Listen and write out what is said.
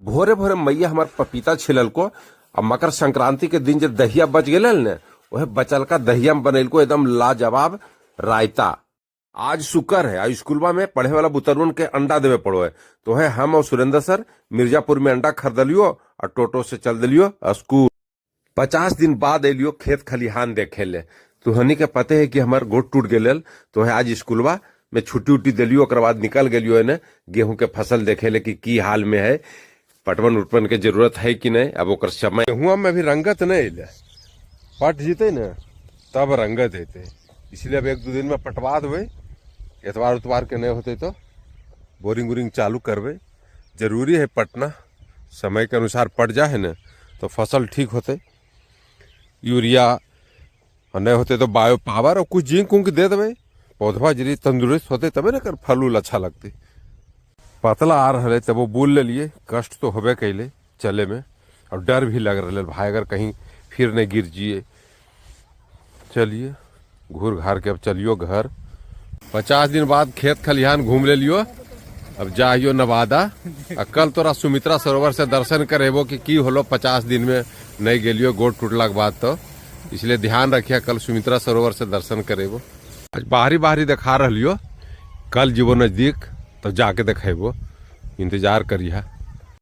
भोरे भोरे मैया हमार पपीता छिललको आ मकर संक्रांति के दिन जब दहिया बच गेल ने, वह बचलका दहिया में बनेलको एकदम लाजवाब रायता। आज शुक्र है, आज स्कूलवा में पढ़े वाला बुतरुन के अंडा देवे पड़ो है, तो है हम और सुरेंद्र सर मिर्जापुर में अंडा खरीदलियो और टोटो से चल दिलियो स्कूल। 50 दिन बाद एलियो खेत खलिहान देखे ले। तो हनी के पते है कि हमार गोड़ टूट गेल, तो है आज स्कूलवा में छुट्टी उट्टी दिलियो, ओकर बाद निकल गेलियो एने गेहूं के फसल देखे ले कि की हाल में है, पटवन उटवन के जरूरत है कि नहीं। अब ओकर समय गेहूं में भी रंगत नहीं अले, पट जीते ने तब रंगत हेते, इसलिए अब 1-2 दिन में पटवा देबै। एतवार उतवार के नहीं होते तो बोरिंग उरिंग चालू करबै, जरूरी है पटना, समय के अनुसार पट जा है ने तो फसल ठीक होते। यूरिया नहीं होते तो बायो पावर और कुछ जिंक उंक दे देबै, पौधवा जरी तंदुरुस्त होते तबे ना कर फल उल अच्छा लगते। पतला आ रहा है तब वो बोल ले लिए, कष्ट तो होबे कैले चले में, और डर भी लग रहा है भाई अगर कहीं फिर नहीं गिर जिए। चलिए घूर घार के अब चलियो घर। 50 दिन बाद खेत खलिहान घूम ले लियो, अब जाइयो नवादा। आ कल तोरा सुमित्रा सरोवर से दर्शन करेबो कि की होलो 50 दिन में नहीं गेलियो गोड़ टूटला के बाद, तो इसलिए ध्यान रखिया कल सुमित्रा सरोवर से दर्शन करेबो। आज बाहरी बाहरी दिखा रहियो, कल जीवो नजदीक तो जाके देखेबो, इंतजार करिहा।